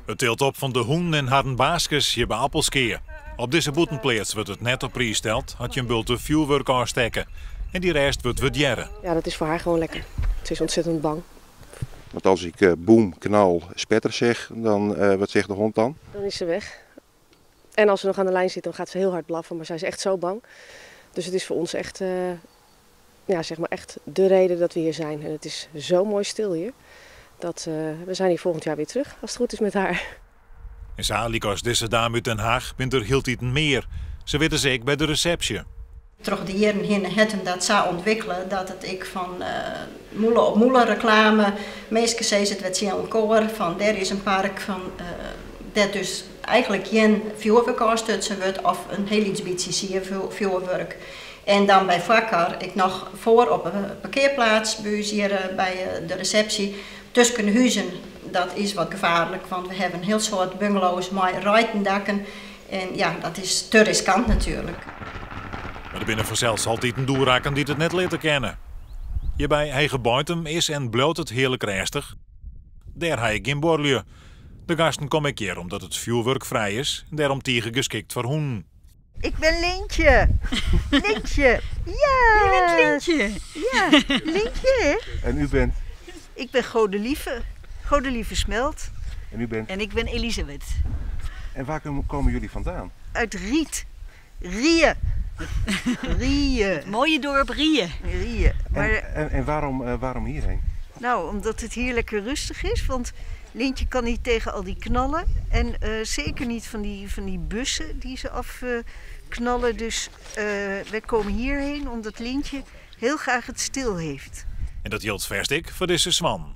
It tilt op fan de hûnen en harren baaskes hjir by Appelskea. Op dizze bûtenpleats wurdt it net op priis steld as je in bulte fjoerwurk ôfstekke. En dy rêst wurdt wurdearre. Ja, dat is foar har gewoan lekker. Se is ontzettend bang. Want as ik boem, knal, spetter zeg, dan wat zegt de hond dan? Dan is ze weg. En als ze nog aan de lijn zit, dan gaat ze heel hard blaffen. Maar zij is echt zo bang. Dus het is voor ons echt, ja, zeg maar echt de reden dat we hier zijn. En het is zo mooi stil hier. Dat we zijn hier volgend jaar weer terug, als het goed is met haar. En sa, lykas dizze dame út Den Haach, binne der hieltyd mear. Se witte se ek by de resepsje. Troch de jierren hinne hat him dat sa ûntwikkele dat it ek fan mûle op mûle reklame, minsken sizze it wer tsjin elkoar fan dêr is in park fan dêr't dus eigentlik gjin fjoerwurk ôfstutsen wurdt of in hiel lyts bytsje sierfjoerwurk. En dan by foarkar ek noch foar op 'e parkearplaats by ús hjir by de resepsje tusken de huzen. Dat is wat gefaarlik, want we hawwe in hiel soad bungalows mei reiten dakken en ja, dat is te riskant natuerlik. Mar der binne fansels altyd doerakken dy't it net litte kinne. Hjir by Hegebeintum is en bliuwt it hearlik rêstich. Dêr ha ik gjin buorlju. De gasten komme ek hjir omdat it fjoerwurkfrij is en dêrom tige geskikt foar hûnen. Ik bin Lintje. Lintje. Ja. Je bent Lintje. Ja, Lintje. En u bent? Ik ben Godelieve. Godelieve Smelt. En u bent? En ik ben Elisabeth. En waar komen jullie vandaan? Uit Riet. Rie. Rie. Het mooie dorp Rie. Rie. Maar En waarom hierheen? Nou, omdat het hier lekker rustig is. Want Lintje kan niet tegen al die knallen. En zeker niet van die bussen die ze afknallen. Dus wij komen hierheen omdat Lintje heel graag het stil heeft. En dat jildt fêst ek foar dizze swan.